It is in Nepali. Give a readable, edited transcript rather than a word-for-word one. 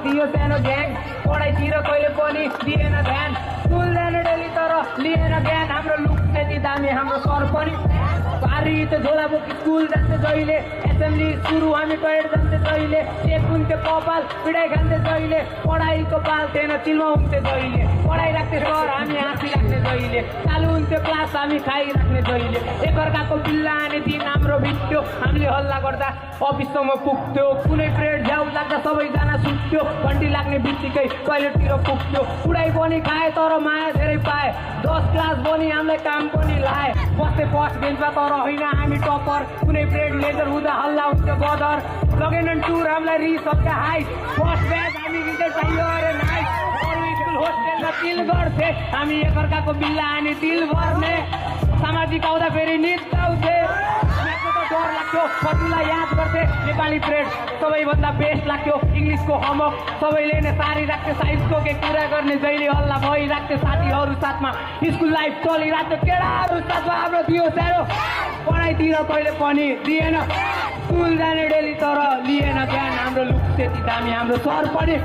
थियो सानो ग्याङ पढाइतिर कहिले पनि दिएन ध्यान स्कुल जाने डेली तर लिएन ज्ञान हाम्रो लुक त्यति दामी हाम्रो सर पनि पारी त झोला बोकी स्कुल जान्थे जहिले एसेम्ब्ली सुरु हामी पढेर जान्थे जहिले चेक हुन्थे कपाल पिडाइ खान्थे जहिले पढाइको पाल थिएन चिल्मा हुन्थे जहिले पढाइ राख्थे सर हामी हाँसी राख्ने जहिले चालु हुन्थ्यो क्लास हामी खाइराख्ने जहिले एकअर्काको बिल्ला आने दिन हाम्रो भिट्यो हामीले हल्ला गर्दा अफिससम्म पुग्थ्यो कुनै पिरियड झ्याउ लाग्दा सबैजना सुत्थ्यो घन्टी लाग्ने बित्तिकै टोइलेटतिर पुग्थ्यो उडाइ पनि खाए तर माया धेरै पाए 10 क्लास पनि हामीलाई काम पनि लाए बस्दै फर्स्ट बेन्चमा तर होइन हामी टपर कुनै पिरियड लेजर हुँदा हल्ला हुन्थ्यो बदर लगेनन् टुर हामीलाई रिसका हाई फर्स्ट ब्याच हामी रिजल्ट पाइयो अरे नाइट अरू स्कुल होस्टेलमा तिल गर्थे हामी एकअर्काको बिल्ला आनी तिल भर्ने सामाजिक आउँदा फेरि नित्याउँथे डर लाग्थ्यो कतिलाई याद गर्थे नेपाली पिरियड सबैभन्दा बेस्ट लाग्थ्यो इङ्ग्लिसको होमवर्क सबैले नै सारी राख्थे साइन्सको के कुरा गर्ने जहिले हल्ला भइराख्थे साथीहरू साथमा स्कुल लाइफ चलिरहेको केटाहरू साथमा हाम्रो थियो सानो पढाइतिर कहिले पनि दिएन स्कुल जाने डेली तर लिएन ज्ञान हाम्रो लुक त्यति दामी हाम्रो सर पनि